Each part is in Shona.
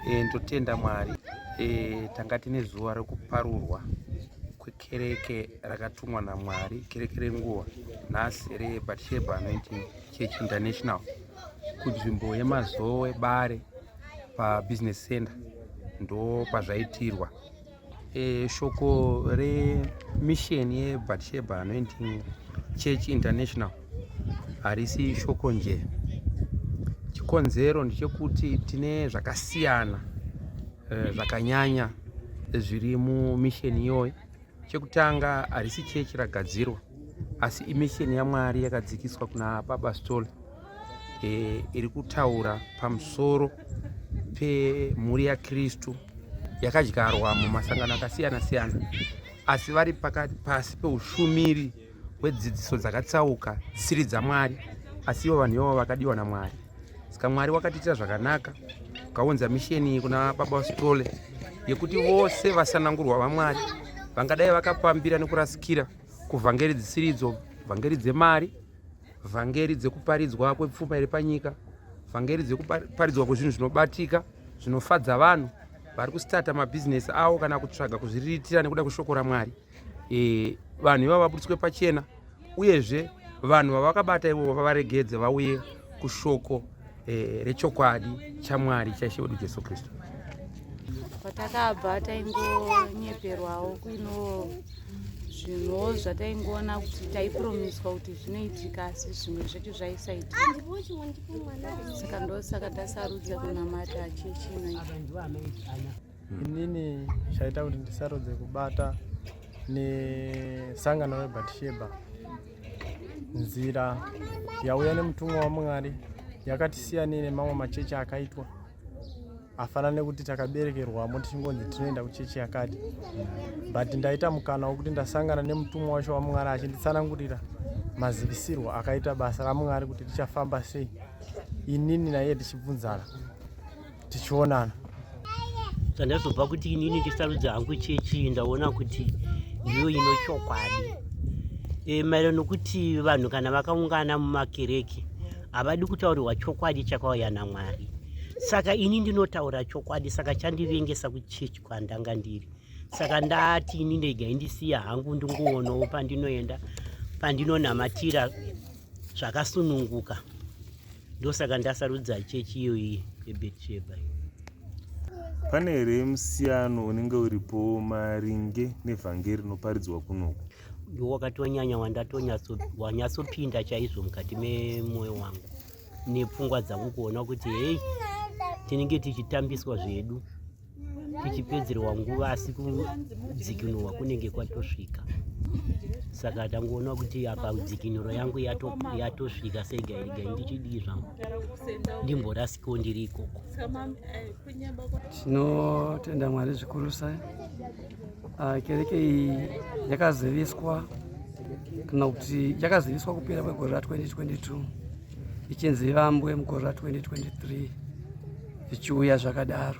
E, ndotenda Mwari. E, tanga tine zuva rekuparurwa kwekereke rakatumwa naMwari, kereke renguva nhasi reBatsheba Anointing Church International kunzvimbo yeMazowe Bare paBusiness Center ndo pazvaitirwa. E, shoko remission yeBatsheba Anointing Church International harisi shoko nje. Chikonzero ndechekuti tine zvakasiyana e, zvakanyanya zviri mumission iyoyi. Chekutanga, harisi chechi ragadzirwa, asi imisheni yaMwari yakadzikiswa kuna Baba Stole e, iri kutaura pamusoro pemhuri yaKristu yakadyarwa mumasangano akasiyana siyana, asi vari pakati pasi peushumiri hwedzidziso dzakatsauka dzisiri dzaMwari, asi ivo vanhu ivavo vakadiwa naMwari. Saka Mwari wakatiitira zvakanaka, ukaunza misheni kuna Baba Stole yekuti vose vasanangurwa vaMwari vangadai vakapambira nekurasikira kuvhangeri dzisiridzo, vhangeri dzemari, vhangeri dzekuparidzwa kwepfuma iri panyika, vhangeri dzekuparidzwa kwezvinhu zvinobatika zvinofadza vanhu vari kusitata mabhizinesi avo kana kutsvaga kuzviriritira nekuda kweshoko raMwari. E, vanhu ivavo vaburitswe pachena, uyezve vanhu vavakabata ivovo vavaregedze vauye kushoko e, rechokwadi chaMwari chaIshe wedu Jesu Kristu. Patakabva taingonyeperwawo kuino zvinhuwo zvataingoona kuti taipromiswa kuti zvinoitika, asi zvimwe zvacho zvaisaitika, saka ndosaka tasarudza kunamata chechi ino. Inini chaita kuti ndisarudze kubata nesangano reBatsheba, nzira yauya nemutumwa waMwari yakatisiyanei nemamwe machechi akaitwa afanana nekuti takaberekerwamo tichingonzi tinoenda kuchechi yakati, but ndaita mukana wekuti ndasangana nemutumwa wacho waMwari achinditsanangurira mazivisirwo akaita basa raMwari kuti richafamba sei, inini naiye tichibvunzana, tichionana. Zvandazobva kuti inini ndisarudze hangu chechi, ndaona kuti ndiyo ino chokwadi e, maererano nokuti vanhu kana vakaungana mumakereke havadi kutaurirwa chokwadi chakauya naMwari. Saka ini ndinotaura chokwadi, saka chandivengesa kuchechi kwandanga ndiri. Saka ndati ini ndega indisiya hangu, ndingoonawo pandinoenda pandinonamatira zvakasununguka. Ndosaka ndasarudza chechi iyoyi yeBetsheba. Pane here musiyano unenge uripo maringe nevhangeri rinoparidzwa kunoku? Ndiwo wakatonyanya wanyatsopinda chaizvo mukati memwoyo wangu nepfungwa dzangu, kuona kuti hei, tinenge tichitambiswa zvedu, tichipedzerwa nguva, asi kudzikinurwa kunenge kwatosvika. Saka tangoona kuti apa dzikinuro yangu yatosvika, sega irigai ndichidii zvangu, ndimborasikawo ndiri ikoko. Tinotenda Mwari zvikurusa. Kereke iyi yakaziviswa, kana kuti yakaziviswa kupera kwegore ra2022, ichinzi ivambwe mugore ra2023, zvichiuya zvakadaro.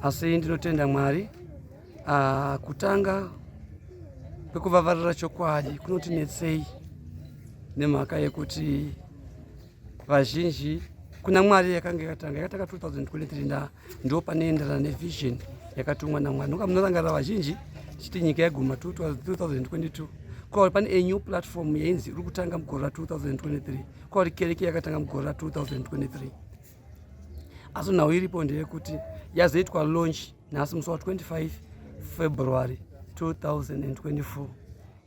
Asi ndinotenda Mwari. Kutanga kwekuvavarira chokwadi kunotinetsei nemhaka yekuti vazhinji kuna Mwari yakanga yakatanga 2023 nda ndo panoenderana nevision yakatumwa naMwari. Noka munorangarira vazhinji tichiti nyika yaguma 2022, kwauri pane a new platform yainzi iri kutanga mugore ra2023, kwauri kereke yakatanga mugore ra2023. Asi nhau iripo ndeyekuti yazoitwa launch nhasi musi wa25 February 2024,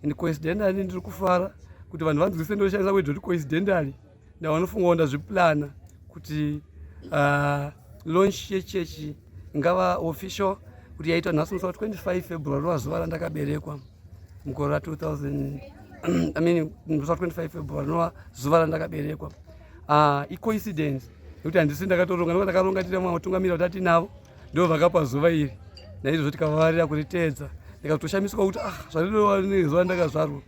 and coincidentally ndiri kufara kuti vanhu vanzwise ndoshandisa word kuti coincidentally. Ndavanofungawo ndazviplana kuti launch yechechi ingava official kuti yaitwa nhasi musi wa25 February, wazuva randakaberekwa mugore ra2000, I mean, musi wa25 February nova zuva randakaberekwa. Icoincidence nekuti handisi ndakatoronga, nokuti ndakaronga tiri vatungamira kuti atinavo ndo vakapa zuva iri, naizvozvo tikavavarira kuriteedza. Ndikatoshamiswa kuti ah, zvarinova zuva ndakazvarwa.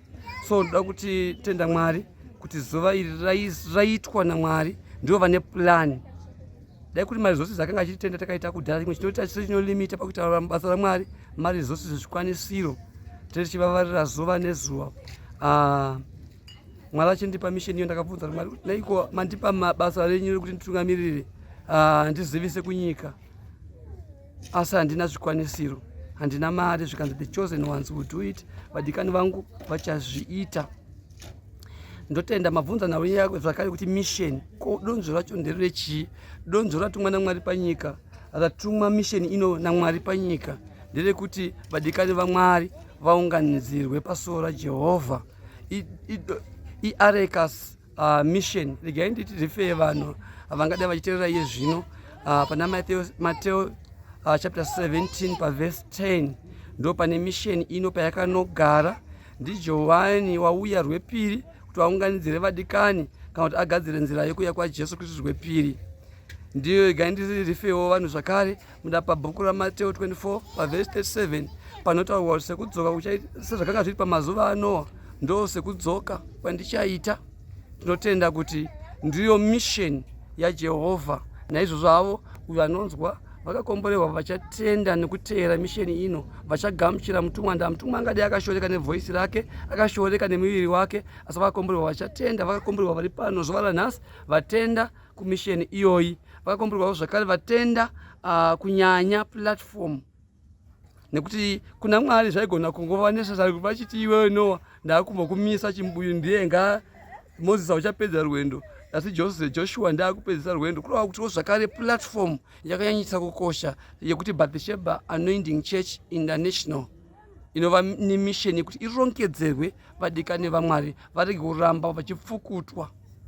So ndoda kuti tenda Mwari kuti zuva iri raitwa naMwari, ndivo vane plan. Dai kuti maresources akanga achitenda takaita kudhara, chimwe chinoita chinolimita pakuita basa raMwari maresources, zvikwanisiro. Tichivavarira zuva nezuva. Mwari achindipa mission iyo, ndakabvunza kuti, Mwari, naiko mandipa basa renyu rekuti nditungamirire? ndizivise kunyika asi handina zvikwanisiro, handina mari. Zvikanzi, "The chosen ones will do it." Vadikani vangu vachazviita. Ndotenda mabvunza nhau yako zvakare kuti mission, ko donzvo racho nderechii? Donzvo ratumwa naMwari panyika, ratumwa mission ino naMwari panyika, nderekuti vadikani vaMwari vaunganidzirwe pasuo raJehovha. IArekas mission. Regai nditi rifeye vanhu vangadai vachiteerera iye zvino pana Mateo chapter 17 pavhesi 10, ndo pane mission ino payakanogara. NdiJohani wauya rwepiri kuti vaunganidzire vadikani, kana kuti agadzire nzira yekuuya kwaJesu Kristu rwepiri. Ndiyo regai ndirifewo vanhu zvakare muda pabhuku raMateo 24 pavhesi 37, panotaurwa kuti sekudzoka sezvakanga zviri pamazuva aNoa, ndo sekudzoka kwandichaita. Tinotenda kuti ndiyo mission yaJehovha. Naizvozvo avo vanonzwa vakakomborerwa, vachatenda nekuteera mission ino, vachagamuchira mutumwa. Ndamutumwa angadai akashoreka nevoice rake, akashoreka nemuviri wake, asi vakakomborerwa vachatenda. Vakakomborerwa vari pano zuva ranhasi vatenda kumission iyoyi. Vakakomborerwawo zvakare vatenda kunyanya platform, nekuti kuna Mwari zvaigona kungova necessary kuti vachiti, "Iwewe Noa, ndaakumbokumisa chimbuyu, ndiye nga Mozisi auchapedza rwendo, asi Joshua ndaakupedzisa rwendo." Kureva kutiwo zvakare platform yakanyanyisa kukosha yekuti Bathsheba Anointing Church International inova nemission yekuti irongedzerwe vadikani vaMwari varege kuramba vachipfukutwa.